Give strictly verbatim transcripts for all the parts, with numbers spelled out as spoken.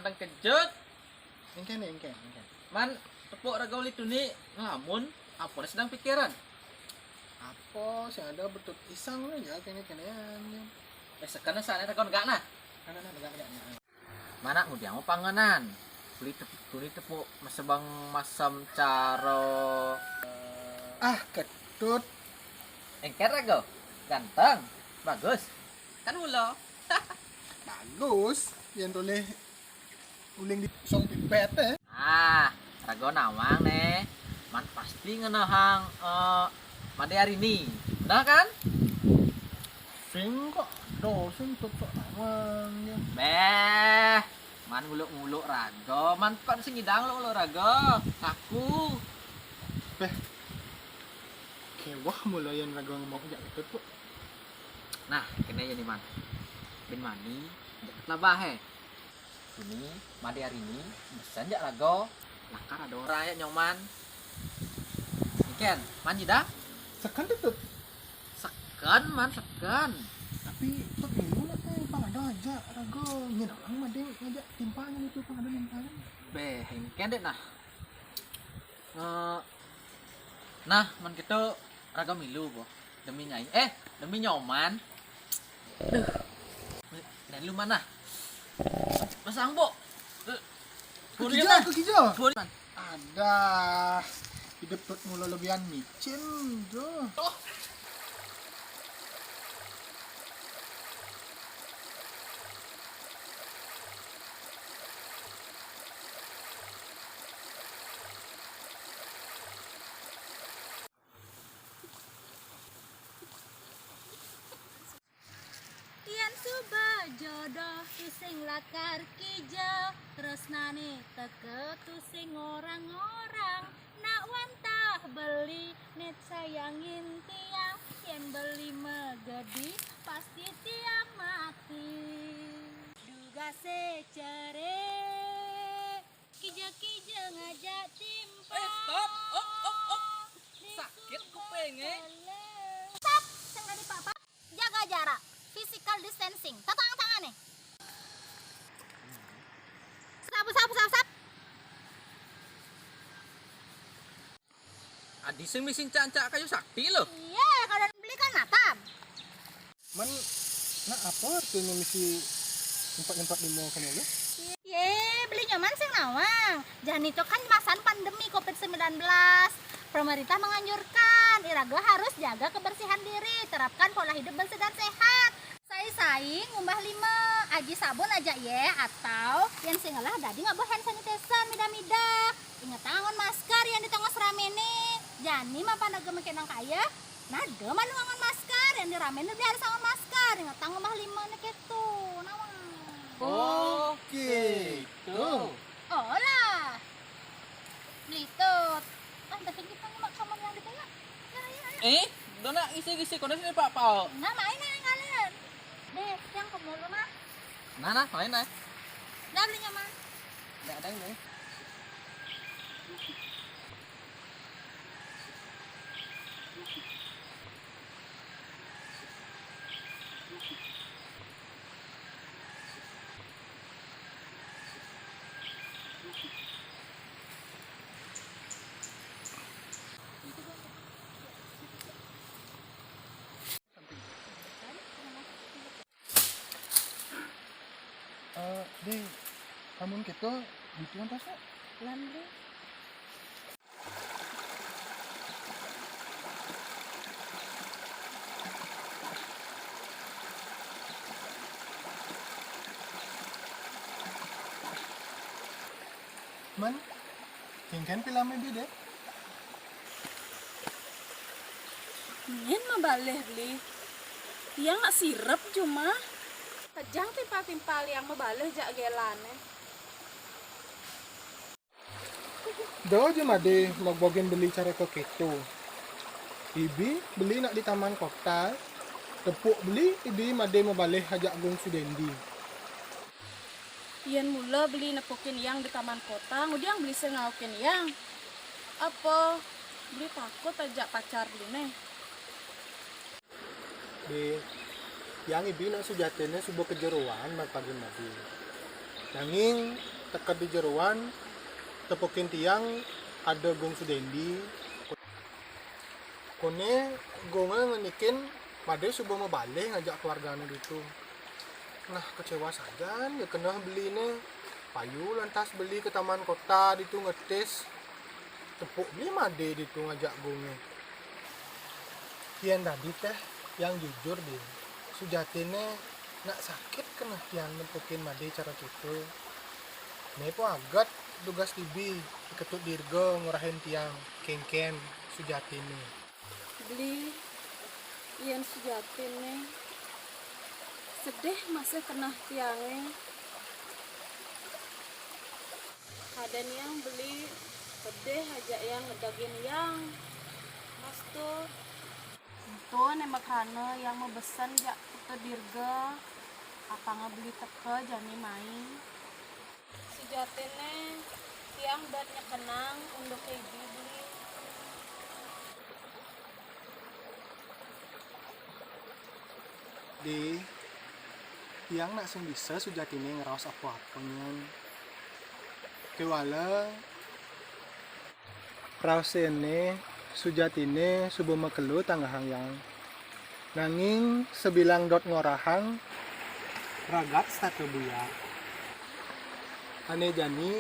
Tang kejut. Engken, engken, engken. Man, tepuk raga uli tuni ngelamun, apa sedang pikiran? Apa sing ada betut isang aja kene-kene. Eh, sekena sana takon gak nah. Mana, mana, mana, mana. Mana ngudiang panganan? Uli tep-, uli tepuk masebang masam caro. Ah, ketut. Engker raga. Ganteng. Bagus. Kan mula. Bagus. Yang tulis uling di song pipet eh. Ah, raga nawang ne. Man pasti ngenehang, eh, Made Arini. Nah kan? Sing kok do sing cocok nawang ya. Beh, man nguluk-nguluk raga, man kon sing ngidang nguluk-nguluk raga. Aku. Beh. Kewah mula yang raga ngomong jak itu kok. Nah, kene ya ni man. Bin mani, jak labah eh. Ini, Made Arini, mesen jak raga. Lakar ada orang ya nyoman. Iken, man jida? Seken tetep. Seken, man, seken. Tapi, tek milu nak teh, pang ada aja raga. Nyen orang Made ngajak timpalnya itu, pang ada timpalnya. Beh, iken dek nah. Eh, nah, man kita raga milu, boh. Demi nyai. Eh, demi nyoman. Duh. Dan lu mana? Masang, boh. Kukija, kukija. Ada. Hidup tut mula lebihan micin tuh. Oh. Yan suba jodoh tu sing lakar kija, tresnane teka tu sing orang-orang. Nak wantah beli nit sayangin tiang, yen beli megedi pasti tiang mati. Duga secere kija-kija ngajak timpal. Eh, stop. Op, op, op. Sakit kupingnya. Stop, sing tadi Pak, Pak. Jaga jarak, physical distancing. Tatang tangan nih. Sap, sap, sap, sap. Adi sing misi ncak-ncak kayu sakti lo. Iya, kalau beli kan natap. Man, nak apa artinya misi empat-empat lima kan ya? Ye, beli nyaman sing nawang. Jani to kan masan pandemi covid sembilan belas. Pemerintah menganjurkan, iraga harus jaga kebersihan diri, terapkan pola hidup bersih dan sehat. Sai-sai ngumbah lima, aji sabun aja ye, atau yang sing ngelah dadi ngabo hand sanitizer mida-mida. Inget angon masker yang di tengah serame ni. Jani mapan raga makin nang kaya, nada malu angon masker, yang di rame ni harus angon masker. Inget angon ngumbah lima ni ketu, nawang. Oke, itu. Olah. Melitut. Ah, tapi kita nyemak kamar yang di tengah. Ya, ya, ya. Eh, dona isi-isi kono sini Pak Pao. Nah, main aja kalian. Deh, yang ke mulu nah. Nah, nah, main nah. Dah beli nyaman. Dah ada ini. Eh, deh, kamu kita butuh tas, Kak? Lan, deh. Man, kengken pilam ibi deh. Nyen mabaleh beli. Tiang nak sirep cuma. Kejang timpal-timpal yang mabaleh jak gelane. Do je made magbogen beli cara ke keto. Ibi beli nak di taman kota, tepuk beli ibi made mabaleh ajak Gung Sudendi. Yen mula beli nepukin yang di taman kota, ngudiang beli sengaukin yang. Apa beli takut ajak pacar beli neh? Be, yang ibi nak sujatine suba kejeroan mat pagi madi. Nanging teked di jeroan, tepukin tiang ada Gung Sudendi. Koné Gungé ngenikin Madé suba mabalih ngajak keluargané ditu. Nah, kecewa sajan ya keneh beliné. Payu lantas beli ke taman kota ditu ngetis. Tepuk beli Madé ditu ngajak Gungé. Yén dadi téh yang jujur, Din, sujatiné nak sakit keneh tiang nepukin Madé cara kéto. Né po aget dugas tibi, Ketut Dirga ngorahin tiang kénkén sujatiné. Beli, yén sujatiné sedih masih keneh tiangé. Kadén yang beli pedih aja yang ngedagin yang. Mastur. Ento né makrana yang mabesen jak Kuta Dirga, apanga beli teka jani mai. Sujatiné tiang bet nyekenang unduk ibi beli. Di, tiang nak sing bisa sujatiné ngraos apa-apa nyén. Kéwala raosé né sujatiné suba makelo tanggahang yang. Nanging sabilang dot ngorahang ragat setata buyar. Ané jani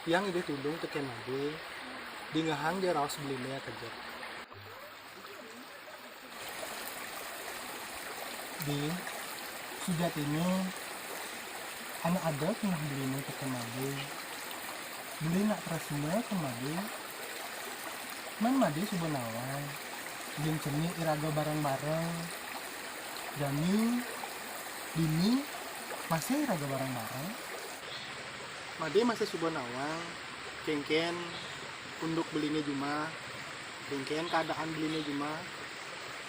yang idih tulung tekén Madé, dingehang ja raos beliné akejep. Di, sujatiné anak ada keneh beliné tekén Madé. Beli nak tresna ka Madé. Mén Madé suba nawang, yén cenik iraga bareng-bareng. Jani, dini, masih iraga bareng-bareng. Madé masih suba nawang, kénkén unduk beliné jumah, kénkén keadaan beliné jumah.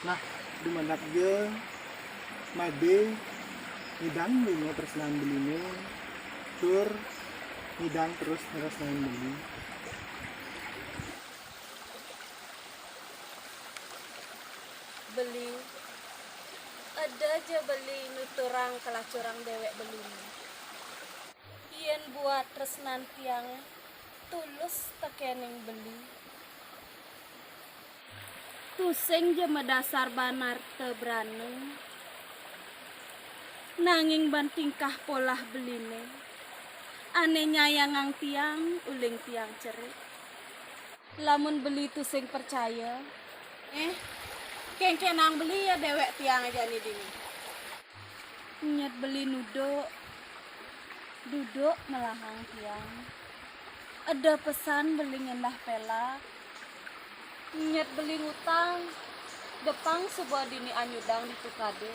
Nah, dumadak ja Madé ngidang lunga tresnan beliné, tur ngidang terus tresnan beli. Beli, eda ja beli nuturang kelacurang déwék beliné. Yén buat tresnan tiang tulus tekéning beli, tusing ja madasar banar tebrana, nanging ban tingkah polah beliné, ané nyayangang tiang uling tiang cerik. Lamun beli tusing percaya, eh, kéngkénang beli ya déwék tiang jani dini. Nyet beli nuduk, duduk melahang tiang. Eda pesan beli ngendah pelak. Nyet beli ngutang, depang suba dini anyudang ditu kadé.